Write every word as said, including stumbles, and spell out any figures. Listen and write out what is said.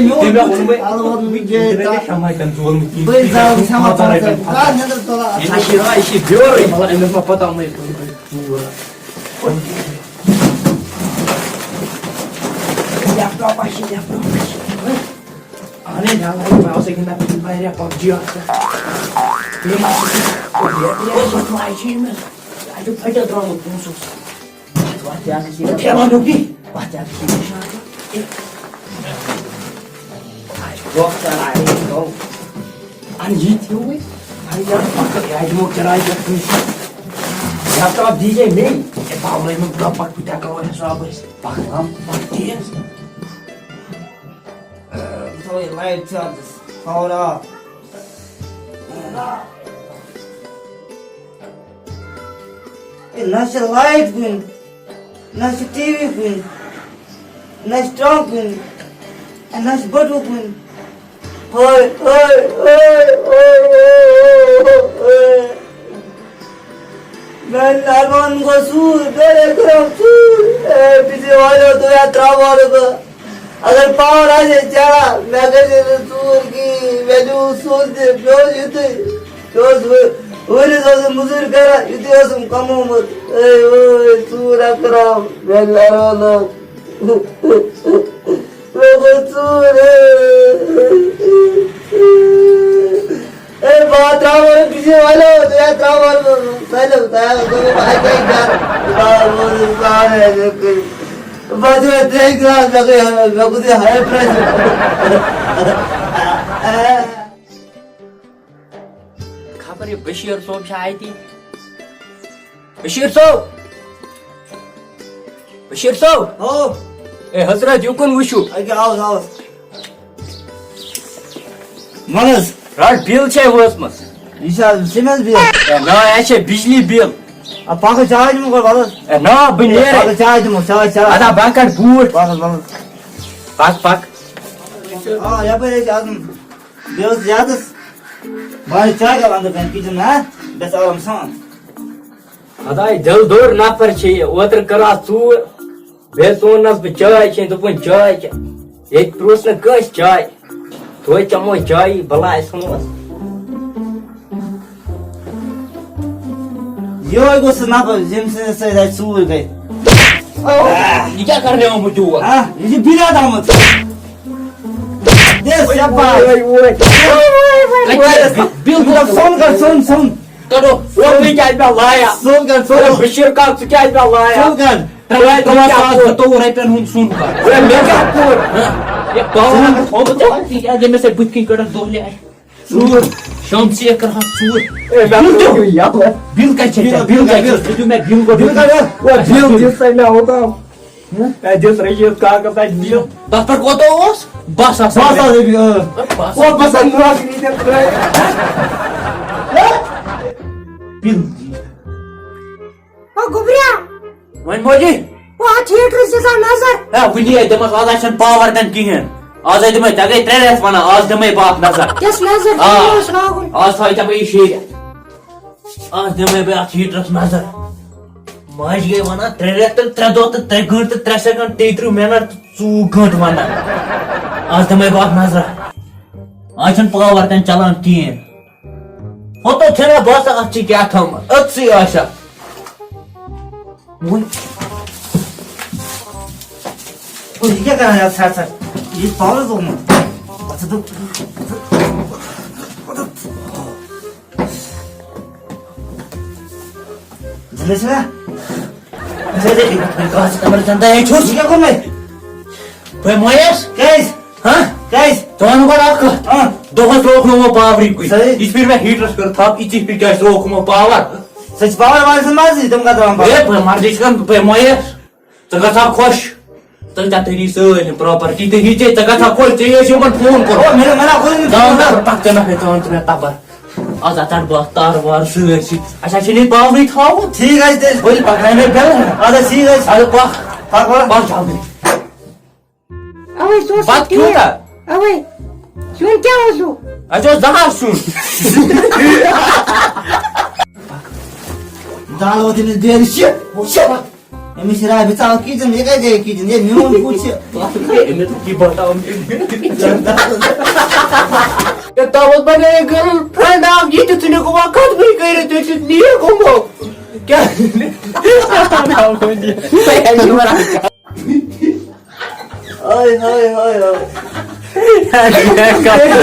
میون تٔمۍ ہا ووٚن مےٚ، الوَن مےٚ جے تٔمۍ ہا تا۔ شمع تَن ژور مٕتۍ۔ بہٕ زاو شمع پانٛژَن رۄپیَن۔ آ، نٮ۪نٛدٕر ژوٚل۔ ژےٚ چھِ راے، یہِ چھِ بیورٕے، مطلب، أمِس ما پَتہ یِمَے ژوٗر۔ لیپٹاپ آسہِ، لیپٹاپ آسہِ۔ اَہَن حظ، یَلہٕ حظ، بہٕ آسہٕ گِنٛدان Free Fire یا PUBG آسہٕ۔ بیٚیہِ ما چھُ کینٛہہ؟ بیٹری آسہِ، یَتھ ما آسہِ أمِس؟ اَتہِ چھُ پھٔٹِتھ درٛامُت، پونٛسہٕ اوس۔ وَتھ تہِ آسہِ یہِ۔ پھیران ہیوٚک یہِ۔ وَتھ تہِ آسہِ یہِ۔ اَسہِ چھُ وقت ژَلان، اَسہِ چھُ گوٚو۔ اَن یہِ تہِ ہیوٚوُے۔ اَن یہِ اَن پَکھ، یہِ اَتہِ دِمو کِراے پٮ۪ٹھ کٲنٛسہِ۔ لیپٹاپ دیٖزے مے۔ ہے، باولٲیمُت گۄڈٕ پَتہٕ، بہٕ تہِ ہٮ۪کو حِساب ٲسِتھ۔ پَکھ لَم، پَکھ تیز۔ تھاوو یہِ لایٹ چارجَس، پاوَر آف۔ ہے، نہ چھِ لایٹ کُنہِ، نہ چھِ ٹی وی کُنہِ، نہ چھِ ٹرٛمپ کُنہِ۔ نہ چھُ بٔٹوٕ کُنہِ۔ ہاے، ہاے، ہاے، ہاے، ہاے، ہاے۔ میٛانہِ ارمان گوٚو ژوٗر، میٛانہِ کرم ژوٗر۔ اے، بِجلی والٮ۪و دوٚپ، یا ترٛاوہا نہٕ بہٕ۔ اگر پاور آسہِ ہے چلان، مےٚ گژھِ ہے نہٕ ژوٗر کِہیٖنۍ۔ مےٚ دیُت سوٚز تہِ، مےٚ اوس یُتُے، مےٚ اوس وُ-، وُہرِس اوسُم مٔزوٗرۍ کران، یُتُے اوسُم کمومُت۔ اے، وٲے، ژوٗر اکھ کرام، میٛانہِ ارمانو۔ مےٚ گوٚو ژوٗر۔ اے، بہٕ ہا ترٛاوَن، بہٕ چھُس وَنان، ژٕ ہا ترٛاوَن بہٕ، سٲلِم تیار، دوٚپُن، بہٕ ہا کیٛاہ کَرٕ؟ بہٕ ہا ووتُس پانَے، مےٚ کٔرۍ، بہٕ ہا دِمَے ترٛےٚ گِلاس، مےٚ گٔے، مےٚ گوٚو یہِ ہاے پرٛٮ۪شَر۔ خبر یہِ بشیٖر صٲب چھا اَتی؟ بشیٖر صٲب! بشیٖر صٲب! او! اے حضرت، یُکُن وٕچھِو۔ أکہِ آوُس، آوُس۔ وَن حظ۔ رَٹ، بِل چھے وٲژمٕژ۔ یہِ چھا سِمنٛٹ بِل؟ اے نا، یہِ چھے بِجلی بِل۔ آ، پَکھ حظ، چاے دِمو گۄڈٕ، وَن حظ۔ اے نا، بہٕ نیرٕ۔ پَکھ حظ، چاے دِمو، چاے، چاے۔ اَدا، بہٕ کَڑٕ بوٗٹھ۔ پَکھ حظ، وَن حظ۔ پَکھ، پَکھ۔ آ، یَپٲرۍ حظ چھِ اَژُن۔ بیٚیہِ اوس زیادَس۔ بہٕ حظ چاے کَرٕ اَندَر کَنہِ کِچَن، ہا؟ گژھِ آرام سان۔ خداے دِل دوٚر نفر چھِ یہِ، اوترٕ کٔر اَتھ ژوٗر، بیٚیہِ ژوننَس بہٕ چاے چیٚنۍ، دوٚپُن چاے چےٚ، ییٚتہِ پرٛوژھ نہٕ کٲنٛسہِ چاے، توتہِ چَمو چایی، بَلاے ژھٕنوس۔ یِہوٚے گوٚو سُہ نفر، ییٚمۍ سٕنٛدِ سۭتۍ اَسہِ ژوٗر گٔے۔ یہِ کیٛاہ کَرنہِ آمُت یور؟ ہا؟ یہِ چھُ بِلیت آمُت۔ دِس، یَپٲرۍ۔ وٲے، وٲے۔ کَتہِ چھِ بِل؟ مطلب، سۄن کَڑ، سۄن، سۄن۔ کَڑو، سۄن کیٛازِ مےٚ لایان؟ سۄن کَڑ، سۄن۔ ہے، بشیٖر کاک، ژٕ کیٛازِ مےٚ لایان؟ سۄن کَڑ۔ ترٛےٚ، ترٛےٚ ساس زٕتووُہ رۄپیَن ہُنٛد سۄن کَڑ۔ ہے، مےٚ کیٛاہ کوٚر؟ ہہ؟ یہِ پاور اگر تھوٚومُت ژےٚ، یہِ کیٛازِ مےٚ سۭتۍ بٕتھِ کَنۍ کٔڑٕکھ دۄہلہِ اَتہِ؟ ژوٗر۔ شام ژیر کَرٕہَس ژوٗر۔ ہے، مےٚ بِل کیٛاہ؟ یَوٕ۔ بِل کَتہِ چھےٚ ژےٚ؟ بِل کَتہِ چھےٚ؟ ژٕ دِ مےٚ بِل گۄڈٕ۔ بِل کَڑ، ہے، بِل دِ سا مےٚ اوٚتام۔ ہے، دِس رشیٖد کاکَس اَتہِ بِل۔ تَتھ پٮ۪ٹھ کوٗتاہ اوس؟ باہ ساس۔ باہ ساس رۄپیہِ، اۭں۔ ہے، باہ ساس۔ او، بہٕ سا نوکری دِتھ ترٛٲوِتھ۔ بِل۔ او گوٚبریا۔ وۄنۍ موجی۔ او اَتھ ہیٖٹرَس دِ سا نظر۔ ہے، وٕنی ہے دِمَس، آز آسہِ نہٕ پاور تہِ نہٕ کِہیٖنۍ۔ آز ہے دِمَے، ژےٚ گٔے ترٛےٚ رٮ۪تھ وَنان، آز دِمَے بہٕ اَتھ نظر۔ کِس نظر؟ آ۔ دِمَس لاگُن۔ آز تھاوِ ژےٚ بہٕ یہِ شیٖرِتھ۔ آز دِمَے بہٕ اَتھ ہیٖٹرَس نظر۔ ماجہِ گٔے وَنان ترٛےٚ رٮ۪تھ تہٕ ترٛےٚ دۄہ تہٕ ترٛےٚ گٲنٛٹہٕ تہٕ ترٛےٚ سیکنڈ، تیٚیہِ ترٕٛہ مِنٹ تہٕ ژوٚوُہ گٲنٛٹہٕ وَنان۔ آز دِمَے بہٕ اَتھ نظر۔ آز چھُنہٕ پاور تہِ نہٕ چلان کِہیٖنۍ۔ ہُتو چھَنا باسان اَتھ چھِ کیٛاہ تھامَتھ، أتھسٕے آسہِ ہا۔ وۄنۍ۔ وۄنۍ یہِ کیٛاہ کران یَتھ ژھٮ۪ر ژھٮ۪ر؟ یہِ چھُ پاورَس لوٚگمُت۔ اَتھ دوٚپ، زِندٕ چھِوا؟ اچھا، دے، دے، دے، کہاں سے کمرے چلتا ہے، چھوڑ۔ یہِ کیٛاہ کوٚر مےٚ؟ بہٕ مۄیَس۔ کیٛازِ؟ ہاں؟ کیٛازِ؟ ژٕ وَن گۄڈٕ اَکھ کَتھ۔ ہاں۔ دۄہَس لوگ نہٕ وۄنۍ پاورٕے کُنہِ۔ صحیح۔ یِتھ پھِرِ مےٚ ہیٖٹرَس کٔر تھَپھ، یِتھ پھِرِ کیٛازِ ترٛووُکھ یِمو پاور؟ سُہ چھِ پاور والٮ۪ن سٕنٛز مرضی، تِم کَتھ ترٛاوَن پاور؟ ہے، بہٕ مرضی چھِ کَران، بہٕ مۄیَس۔ ژٕ گژھ ہا خۄش۔ ژٕ ژےٚ تٔری سٲلِم پراپرٹی تٔری ژےٚ، ژٕ گژھ ہا خۄش، ژےٚ ٲسۍ یِمَن فون کوٚرمُت۔ او، مےٚ، مےٚ نا کوٚر نہٕ دَہ فون۔ نفر پَکھ ژےٚ نہ ہے تان ژٕ مےٚ تَبَر۔ آز ہا ژَٹہٕ بہٕ اَتھ تارٕ وارٕ سٲرسٕے۔ اَسہِ ہا چھِنہٕ ییٚتہِ پاورٕے تھاوُن۔ ٹھیٖک حظ تیٚلہِ۔ ؤلۍ پَکناے مےٚ بٮ۪ل۔ اَدٕ حظ ٹھیٖک حظ۔ اَدٕ پَکھ۔ پَکھ وَلہٕ۔ پَکھ جلدی۔ اوے سُہ اوس بَتہٕ ٹھیٖک۔ کھیوٚوتھا؟ اوے۔ سیُن کیٛاہ اوسُو؟ اَسہِ اوس زَہر سیُن۔ دال ووت أمِس بیرِ شِپ، شِپ۔ أمِس چھِ راے بِژاو کِچن، یہِ کَتہِ گٔیے کِچن؟ یہِ میون پُت چھِ۔ أمِس کہِ بَتاو مےٚ۔ ہے، تَوَس بَنیٛاے girlfriend اَکھ، یہِ تہِ ژھٕنِکھ وۄنۍ ختمٕے کٔرِتھ، یہِ چھِ نیٖر گوٚمُت۔ کیٛاہ؟ ہاے، ہاے، ہاے، ہاے۔